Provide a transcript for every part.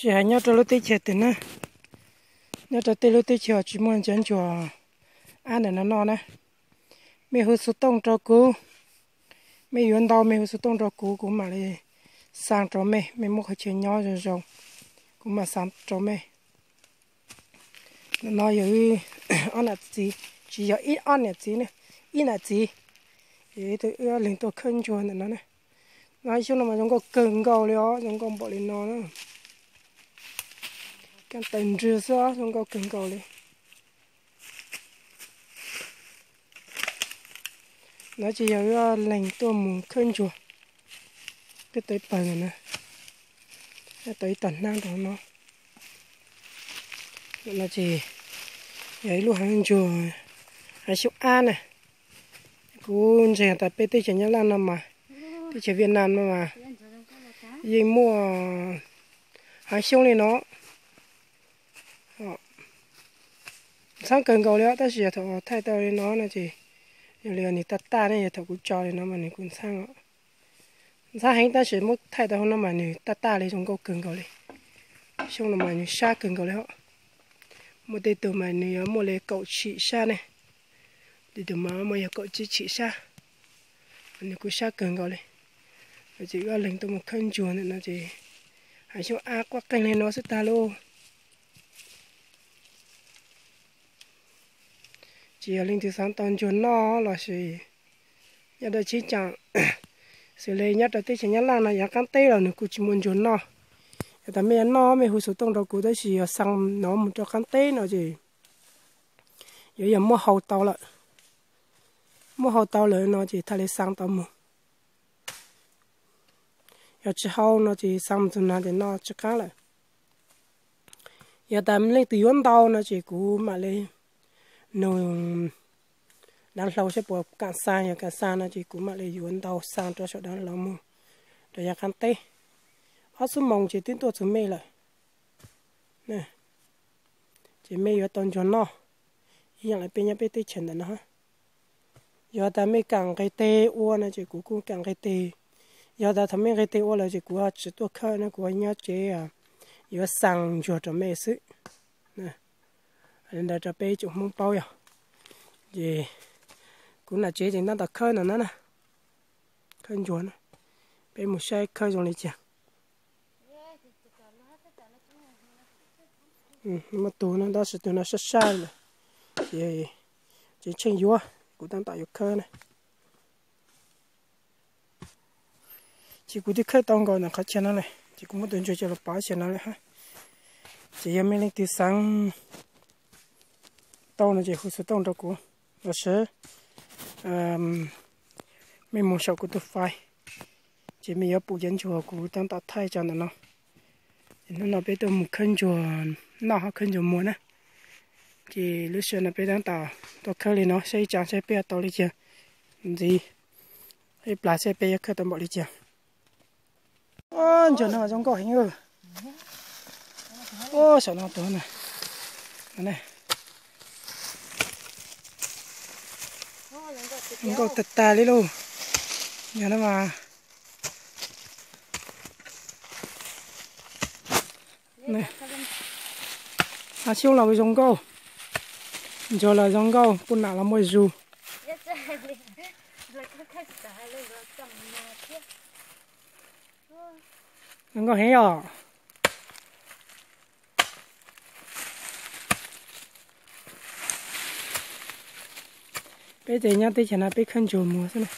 Tsis hais nyob rau lub teb chaws twg na, nyob rau tej lub teb chaws tsis muaj cov ntsuag ab ntawm no noj na, mej hu xov tooj rau kuv, mej yuav ntau mej hu xov tooj rau kuv, kuv mam li xa rau mej, mej muab qhov chaw nyob zoo zoo, kuv mam xa rau mej. Ntawm no yog ob nam txiv, tsis yog ib ob niam txiv, ib nam txiv, yog ib tug wb leeg tuaj khawb ntsuag ntawm no na. No xyoob no mas zoo nkauj kawg nkaus li os, zoo nkauj npaum li no na. Kaaj tawg nrwg xwb, zoo nkauj kawg nkaus li. No ces yog wb leeg tuaj mus khawb ntsuag, twb tau ib pawg na, tau ib tog hnab rau no. No ces yog ib lub haav ntsuag, haav xyoob ab na. Kuv ntseeg tas peb teb chaws Nyab Laj no mas, teb chaws Viaj Nam no mas yeej muaj haav xyoob li no. Ntxhaab kawg nkaus li os, tab sis yog thaum thaij tau li no no ces yog li nws taj taj ne, yog thaum kuv tso li no mas nws kuj ntxhaab os. Ntxhaab heev tab sis muab thaij tau hauv no mas nws taj taj li, zoo nkauj kawg nkaus li. Xyoob no mas nws sab kawg nkaus li os. Muaj tej tug mas nws yuav muaj li kaum tshim sab ne, tej tug mas muaj yog kaum tsib tshim sab. Nws kuj sab kawg nkaus li. No ces wb leeg tuaj mus khawb ntsuag ntawm no ces haav xyoob ab quaj qeej li no xwb tag lauj. Tsis yog leej twg xaav tau ntsuag noj los sis nyob rau cheeb tsam, xws li nyob rau teb chaws Nyab Laj no yav qaab teb los nws kuj tsis muaj ntsuag noj. Yog tas mej yuav noj mej hu xov tooj rau kuv, tab sis yog xa no mus rau qaab teb no ces yuav yog muab hau tau lawm. Muab hau tau lawm no ces thiaj li xa tau mus. Yog tsis hau no ces xa mus txug no ces noj tsis qaab lawm. Yog tas leej twg yuav ntau no ces kuv mam li nug daav hlau saib puas kaam xa, yog kaam xa no ces kuv mam li yuav ntau xa rau saum daav hlau mus rau yav qaab teb. Ob xuab moos ces twb tuaj txug mej lawm. Ces mej yuav tau ntsuag noj ib yaam le peb nyob peb teb chaws ntawm no. Yog tas mej kaam nqe teg ua no ces kuv kuj kaam nqe teg. Yog tas thaum mej nqe teg ua lawm ces kuv tsis tuaj khawb no, kuv nyob tsev yuav xa ntsuag rau mej xwb. Li ntawd rau peb tsoom Hmoob paub yog. Ces kuv nam tsev tseem tab tom khawb no na, khawb ntsuag na. Peb mus saib khawb zoo li cas. Muaj tug no tab sis tug no sab sab lawm, ces tsheej yuav, kuv tab tom yuav khawb na. Ces kuv twb khawb tau nkaus ntawm qhov chaw no lawm ces kuv muab tus ntsuag coj los pov chaw no lawm hab. Ces yog mej leej twg xaav tau no ces hu xov tooj rau kuv los sis mej mus saum kuv tus fai, ces mej yuav pum cov ntsuag kuv tab tom thaij tso ntawm no. Ces hnub no peb tuaj mus khawb ntsuag noj hab khawb ntsuag muag na. Ces lub sij hawm no peb tab tom tuaj khawb li no saib ib tsam saib peb yuav tau li cas ntxiv, ib plag saib peb yuav khawb tau npaum li cas. Ntsuag no zoo nkauj heev. Saum no tuag na. Zoo nkauj tag tag li lauj. Ntsuag no mas, haav xyoob los zoo nkauj, ntsuag los zoo nkauj, puj nam los muaj zug. Zoo nkauj heev os. Peb ces nyob teb chaws no peb khawb ntsuag muag xwb na.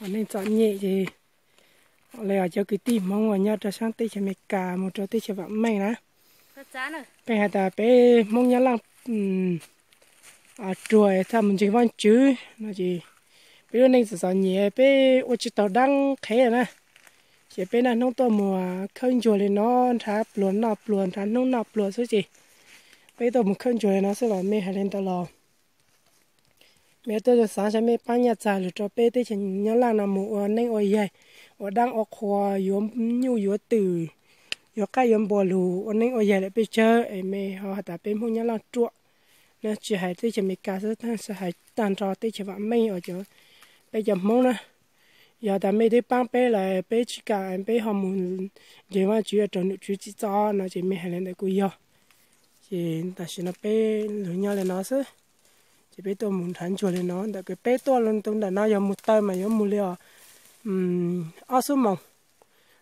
Ua neej txom nyem ces li cov kwv tij Hmoob uas nyob rau saab teb chaws Amelikas mus rau teb chaws vam meej na, peb has tas peb Hmoob Nyab Laaj ruam txhaj mus ntseeg Vaajtswv no ces peb lub neej txom txom nyem peb ua tsi taug daab qhev na. Ces peb naj hnub tuaj mus khawb ntsuag li no, nrhav pluag noj pluag, nrhav hnub noj pluag xwb ces peb tuaj mus khawb ntsuag li no xwb los mej hais li ntawd los mej tuaj xaav saib mej paab nyaj txag lug rau peb teb chaws Nyab Laaj no mus ua neej ua yaig, ua daab ua qhua, yuav nyuj yuav twm, yuav qaib yuav npua lug ua neej ua yaig lawm peb tsawg es mej ho has tas peb Hmoob Nyab Laaj ruam. Tsis hais teb chaws Amelikas xwb, hais tag nrho teb chaws vam meej uas cov, peb cov Hmoob na. Yog tas mej twb paab peb lawm peb tsis kam, peb ho mus ntseeg Vaajtswv rau num tswv tsim txom no ces mej hais li ntawd kuj yog. Ces tam sim no peb lug nyob li no xwb, ces peb tuaj mus nrhav ntsuag li no. Ntawm kws peb tuaj lug ntawm no yog mus taw mas yuav mus li os ob xuab moos,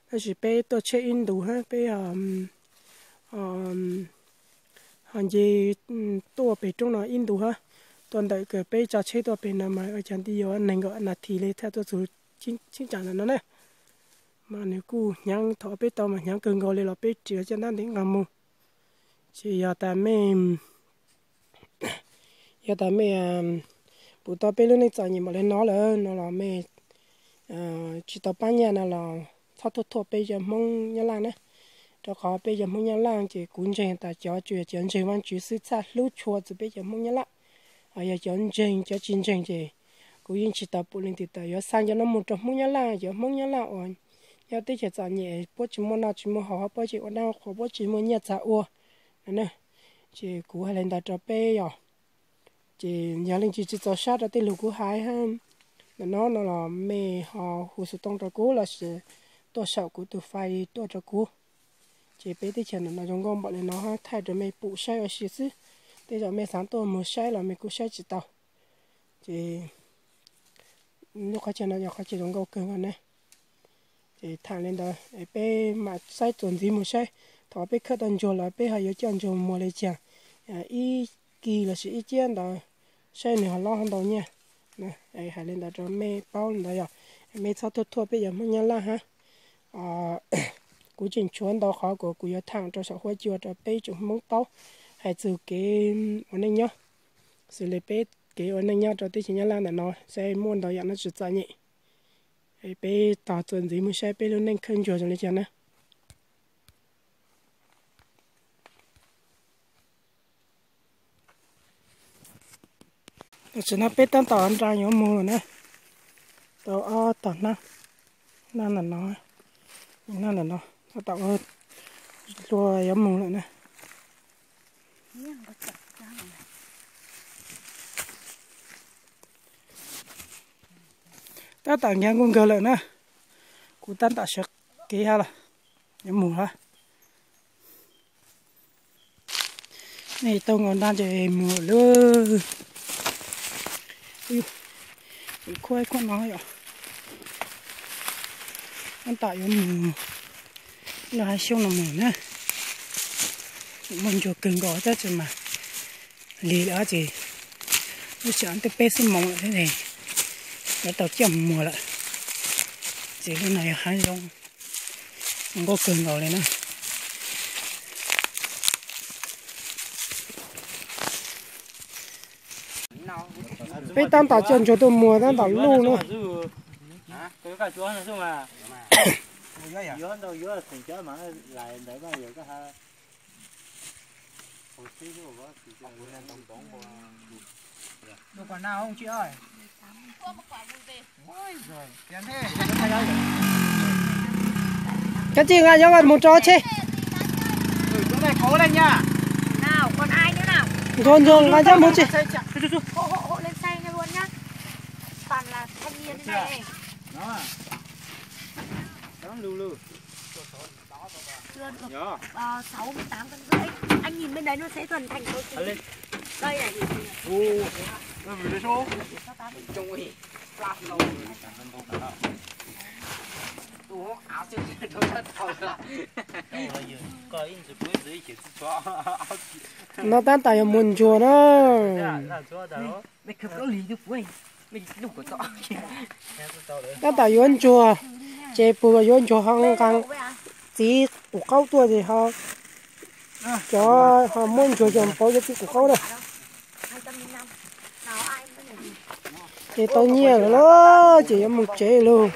tab sis peb tuaj tsheb ib ntus hab peb ho nce tuaj peg roob no ib ntus hab. Tuaj ntawm kws peb tso tsheb tuaj peg no mas ua caag nti yuav nees nkaum nas this li thiaj tuaj txug cheeb tsam ntawm no na. Mas nws kuj hnyav, thaum peb tau mas hnyav kawg nkaus li los peb ris caj dab ntev nqag mus. Ces yog tas mej, yog tas mej pum tau peb lub neej txom nyem npaum li no lawm no los mej tsis tau paab nyaj no los txhob thuam thuam peb cov Hmoob Nyab Laj na. Rau qhov peb cov Hmoob Nyab Laj ces kuv ntseeg tas cov tsuas yog cov ntseeg Vaajtswv xwb txhaj hlub tshua txug peb cov Hmoob Nyab Laj. Ho yog cov ntseeg, cov tsis ntseeg ces kuv yeej tsis tau pum leej twg tas yuav xa cov no mus rau Hmoob Nyab Laj, cov Hmoob Nyab Laj uas nyob teb chaws txom nyem puab tsis muaj noj tsis muaj haus, puab tsis ua dab ua qhuas, puab tsis muaj nyiaj txag ua no na. Ces kuv hais li ntawd rau peb yog, ces yog leej twg tsis txaus sab rau tej lug kuv hais hab, ntawm no no los mej ho hu xov tooj rau kuv lossis tuaj saum kuv tus fai tuaj rau kuv. Ces peb teb chaws ntawm no zoo nkauj npaum li no hab thaij rau mej pum saib ua si xwb. Tej zaum mej xaav tuaj mus saib los mej kuj saib tsis tau. Ces lub qhov chaw no yog qhov chaw zoo nkauj kawg nkaus ne. Ces thaam li ntawd peb mam saib txuas ntxiv mus saib. Thaum peb khawb tau ntsuag los peb ho yuav coj ntsuag muag li caag, ib kis lossis ib ciab ntawd, saib nws ho lob ho ntau nyiaj. Hais li ntawd rau mej paub li ntawd yog mej txhob thuam thuam peb cov Hmoob Nyab Laj hab. Kuv tseem tshuav ntau qhov kuv, kuv yuav thaam rau saum huab cua rau peb tsoom Hmoob paub hais txug kev ua neej nyob, xws li peb kev ua neej nyob rau teb chaws Nyab Laj ntawm no saib muaj ntau yam noj tsis txom nyem. Peb tos txuas ntxiv mus saib peb lub neej khawb ntsuag zoo li cas na. Tam sim no peb tab tom nra yuav mus lawm na. Tau ob tog hnab, hnab ntawm no, hnab ntawm no, tab tom ua hlua yuav mus lawm na. Tab tom nkees kuj nkees lawm na. Kuv tab tom sawv kev hab los yuav mus hab. Nej tau nkaus nra ces mus lawm. Kuj ib khuab no yom. Tab tom yuav mus, lub hav xyoob no mus na. Muaj ntsuag kawg nkaus tab sis mas lig lawm ces lub sij hawm twb peb xuab moos lawm thiab, yuav tau coj mus muag lawm. Ces lub no yog hav zoov, zoo nkauj kawg nkaus li na. Peb tab tom coj ntsuag tuaj muag tab tom luj na. Cov tij nqa nyob mus rau tsheb. Ntsuag ntsuag nqa nyob mus tsheb. No tab tom yuav mus ntsuag na. Tab tom yuav ntsuag, ces puas yuav ntsuag ho nqa txiv kuv qaub tuaj ces ho, cov ho muab ntsuag coj pauv cov txiv kuv qaub na. Ces tau nyiaj lawm lauj, ces yuav mus tsev lauj.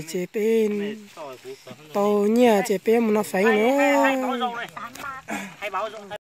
Ces peb tau nyiaj ces peb mus noj feev na.